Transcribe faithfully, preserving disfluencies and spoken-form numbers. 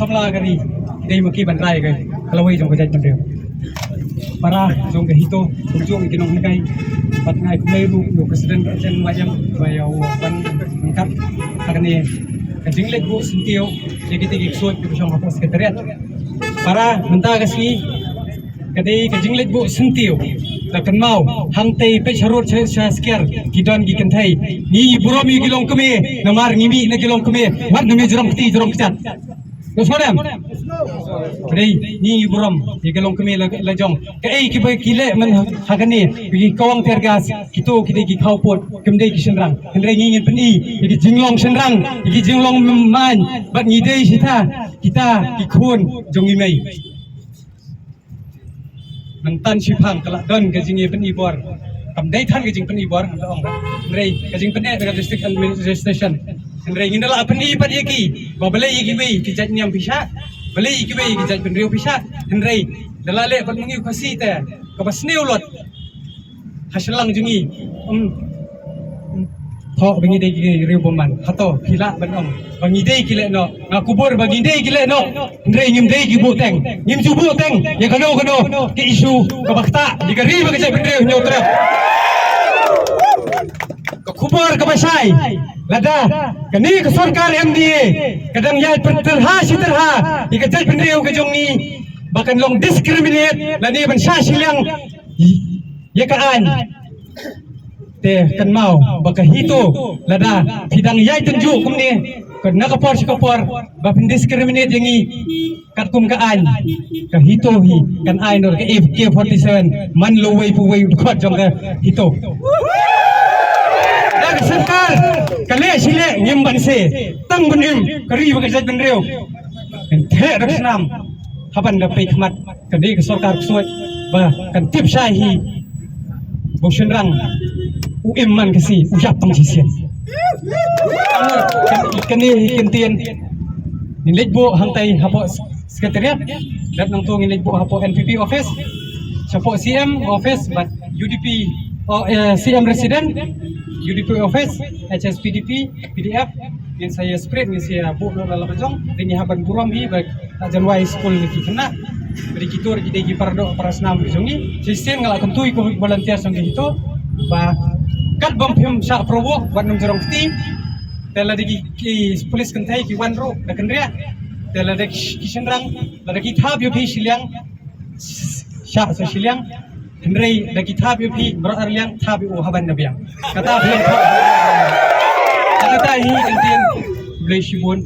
Samla ka ri, dei ma ki ban rai ka, ka lawei jong ka jaitbynriew. Para jong ka HITO, kumjuh ki nonghikai, bad nga ai khublei ruh ïa u president ka Chen Wai Yam, ba ïa u ban angkat ha kane ka jingleit buh syntiew ïa kita ki ksuid kiba shong hapoh secretariat. Para mynta ka sngi, ka dei ka jingleit buh syntiew. Da kynmaw, hangtei peit harud sha, sha Skaiar, ki don ki kynthei. Ngi burom ïa ki longkmie, namar ngi mih na ki longkmie, wat na ngi jrong kti jrong kjat. Lo sodem. Ka dei ngi burom ïa ki longkmie la, la jong. Kaei kiba ki leh man ha, ha kane, ki kawang tear gas, kito ki dei ki khawpud, kim dei ki shynrang. Hynrei ngi ngin pyni ïa ki jinglong shynrang, ïa ki jinglong main, bad ngi dei shita kita ki khun jong ngi mei. Nang tan shiphang ka la don ka jingïapyni bor. Kam dei than ka jingpyni bor, ngan ong. Hynrei ka jingpyni da ka district administration. Hynrei ngin da la pyni pat ïa ki, ba balei ïa kiwei ki jait niam pisa, balei ïa kiwei ki jaitbynriew pisa. Hynrei da la leh pat ma ngi u Khasi te, kaba sniew lut ha shyllangh jong ngi. Um, thoh ba ngi dei ki riew bymman. Hato phi lah ban ong ba ngi dei ki leh noh? Nga kubur ba ngi dei ki leh noh. Hynrei ngim dei ki buhteng. Ngim ju buhteng ïa kano kano ki issue kaba ktah ïa ka ri bad ka jaitbynriew Hynñiewtrep. Ka khubor kaba shai, lada kane ka sorkar MDA ka dang ïai pyrtylha shi tyrha ïa ka jaitbynriew ka jong ngi, ba kan long discriminate lane ban shah shiliang ïa ka aiñ. Te kynmaw ba ka HITO, lada phi dang ïai tynjuh kumne, ka na ka por sha ka por, ba phin discriminate ïa ngi katkum ka aiñ, ka HITO hi kan ai noh ka AK forty-seven man la uwei pa uwei u dkhot jong ka HITO. Da ka sorkar ka leh shi leh, ngim banse, tang ban im ka ri bad ka jaitbynriew. Kan theh da ka snam ha ban da peit khmat. Ka dei ka sorkar ksuid ba kan tip shai hi ba u shynrang u im man ka sngi, u ïap tang shisien. Kane hi ktien ngin leit buh hangtai hapoh secretariat, dep nangto ngin leit buh hapoh NPP office, shapoh CM office bad UDP, oh, eh, CM resident, UDP office, HSPDP, PDF. Ngin sa ïa spread, ngin sa ïa buh noh la la ka jong. Te ngi hap ban burom hi ba la jan wai skul na ki khynnah. Bad kito ruh ki dei ki paradoh parasnam ki jong ngi. Shisien nga la kyntu ïa ki volunteer jong ngi kito, ba kat bym phim shah provoke, wat nym jrong kti. Te lada ki, ki police kynthei ki wan ruh da kynriah, te lada ki, ki shynrang, lada ki thap ïa phi shiliang, shah sa shiliang. Hynrei da ki thap ïa phi baroh arliang, thap ïa u ha ban na biang. Kata phi ong. Kata hi ktien. Khublei shibun.